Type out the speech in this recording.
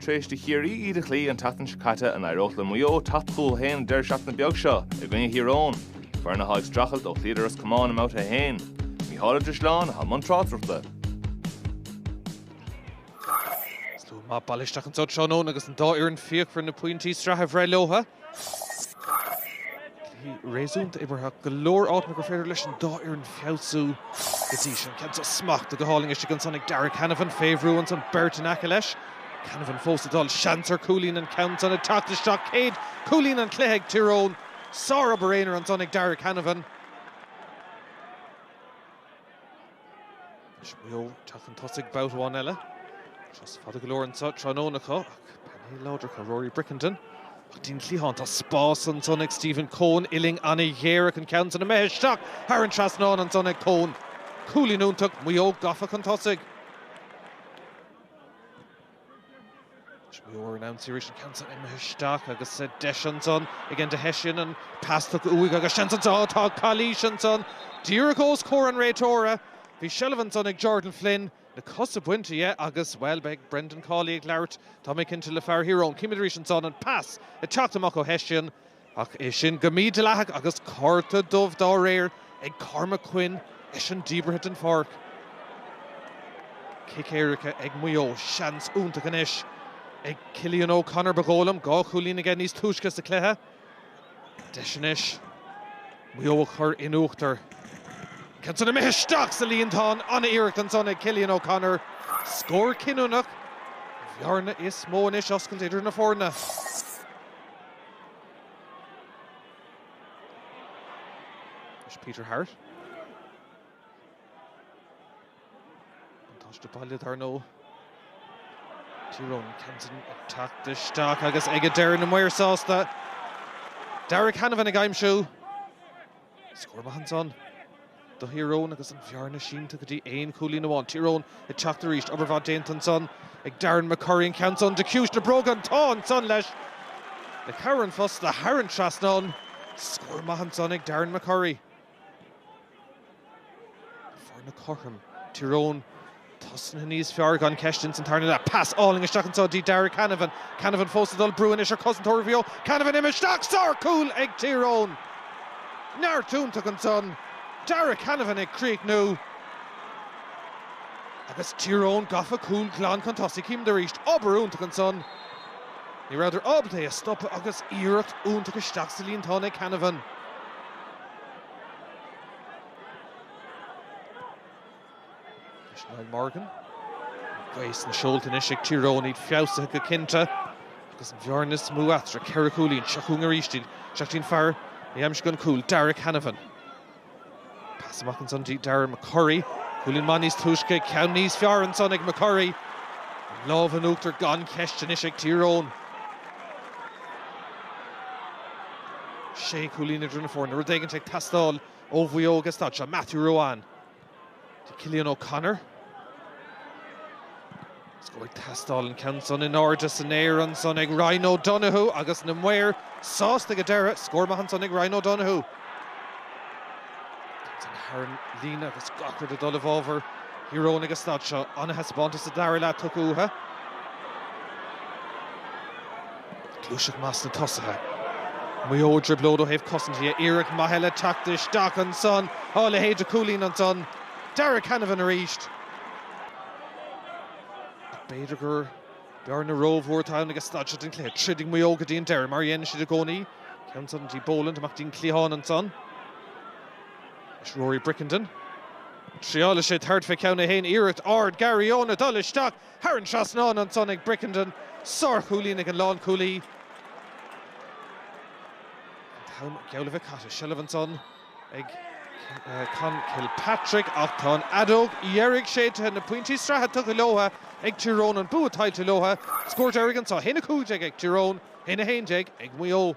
Tar éis do Chiarraí iad a chloí an tseachtain seo caite, an éireodh le Maigh Eo teacht chucu féin an deireadh seachtaine beag seo i gcoinne Thír Eoghain, foireann atá ag streachailt ó chloíodar Ros Comáin i mbabhta 1? Mícheál Ó Drisleáin atá i mbun tráchtaireachta. Slua maith bailithe isteach anseo tráthnóna agus an dá fhoireann fíochmhar na pointí sraithe a bhreith leotha. Cluichí réasúnta imeartha go leor áiteanna gur féidir leis an dá fhoireann feabhsú go dtí seo. An ceann seo smachtaithe go hálainn istigh ansan ag Darragh Canavan fé bhrú ansan beirt in aice leis. Canavan fós ag dul, seans ar chúilín an ceann san ag teacht isteach. Céad chúilín an chluiche ag Tír Eoghain. Sárobair aonair ansan ag Darragh Canavan. Anois Maigh Eo ag teacht chun tosaigh babhta amháin eile. Turas fada go leor anseo tráthnóna acu ach painéal láidir acu Rory Brickenden. Ach dtí'n cliathán tá spás ansan ag Stephen Coen, uillinn an-ghéar ach an ceann san imithe isteach thar an trasnán ansan ag Coen. Cúilín iontach, Maigh Eo gafa chun tosaigh. Maigh Eo ar an ionsaí arís an ceann san imithe isteach agus deis ansan ag Enda Hession an pas tugtha uaidh agus seans anso tá calaois ansan díreach os comhair an réiteora. Bhí seilbh ansan ag Jordan Flynn, na cosa bainte dhe agus, bhuel, beidh Brendan Cawley ag labhairt, tá mé cinnte, le fear Thír Eoghain. Címid arís ansan an pas ag teacht amach ó Hession. Ach é sin go mídhleathach agus cárta dubh dá réir ag Cormac Quinn, eisean díbeartha den pháirc. Cic éirice ag Maigh Eo, seans iontach anois ag Cillian O'Connor ba dhóigh liom, 2 chúilín aige níos túisce sa chluiche. Deis anois Maigh Eo a chur in uachtar. Ceann san imithe isteach sa líontán, an-iarracht ansan ag Cillian O'Connor. Scór cinniúnach, an bhearna is mó anois oscailte idir na foirne. Anois Peter Harte. Buntáiste baile dar ndóigh. Tír Eoghain ceann san ag teacht isteach agus ag an deireadh na maoir sásta. Darragh Canavan ag aimsiú. Scór maith ansan do Thír Eoghain agus an bhearna sínte go dtí aon chúilín amháin. Tír Eoghain ag teacht arís. Obair mhaith déanta ansan ag Darren McCurry. An ceann san de chiumhais na bróige an t-ádh ansan leis. Le cabhair an phosta thar an trasnán. Scór maith ansan ag Darren McCurry. Foirne cothrom. Tír Eoghain tosnaithe níos fearr gan ceist ins an tarna leath. Pas álainn isteach anseo dtí Darragh Canavan. Canavan fós ag dul brú anois ar chosantóirí Mhaigh Eo. Canavan imithe isteach! Sár-chúl ag Tír Eoghain! Neart iontach ansan. Darragh Canavan ag críochnú. Agus Tír Eoghain gafa cúl glan chun tosaigh. Címid arís. Obair iontach ansan. Ní rabhadar ábalta é a stopadh agus iarracht iontach isteach sa líontán ag Canavan. Anois Niall Morgan. Gaoth sna seolta anois ag Tír Eoghain, iad feabhsaithe go cinnte. Agus an bhearna is mó eatarthu, 4 chúilín. Seo chugainn arís iad. Isteach dtí'n fear a d'aimsigh an cúl, Darragh Canavan. Pas amach ansan dtí Darren McCurry. Cúilín maith níos túisce, ceann níos fearr ansan ag McCurry. An lámh in uachtar gan ceist anois ag Tír Eoghain. 6 chúilín idir na foirne, rud éigin ag teastáil ó Mhaigh Eo ag an staid seo. Matthew Ruane to Cillian O'Connor. Scór ag teastáil an ceann san in airde san aer ansan ag Ryan O'Donoghue agus na maoir sásta ag an deireadh. Scór maith ansan ag Ryan O'Donoghue. Ceann san thar an líne agus gach rud ag dul i bhfabhar Thír Eoghain ag an staid seo. An-thaispeántas sa dara leath tugtha uathu. Gluaiseacht mhaith sna tosaithe. Maigh Eo i dtrioblóid ó thaobh cosaint dhe. Iarracht maith eile teacht isteach ansan. Á, leithéid de chúilín ansan. Darragh Canavan arís. Ach b'fhéidir gur bearna rómhór atá ann ag an staid seo den chluiche. Troidfidh Maigh Eo go dtí an deireadh, mar a dhéanann siad i gcónaí. Ceann san dtí Boland, amach dtí'n cliathán ansan. Anois Rory Brickenden. Triálfaidh sé tabhairt fé cheann é féin. Iarracht ard Gary Owen ag dul isteach. Thar an trasnán ansan ag Brickenden. Sárchúilín ag an lánchúlaí. An t-am geall le bheith caite. Seilbh ansan ag Con Kilpatrick ach tá an fheadóg dheiridh séidte. Na pointí sraithe tugtha leo ag Tír Eoghain. An bua tuillte leo. Scór deiridh anso. 1-15 ag Tír Eoghain, 1-11 ag Maigh Eo.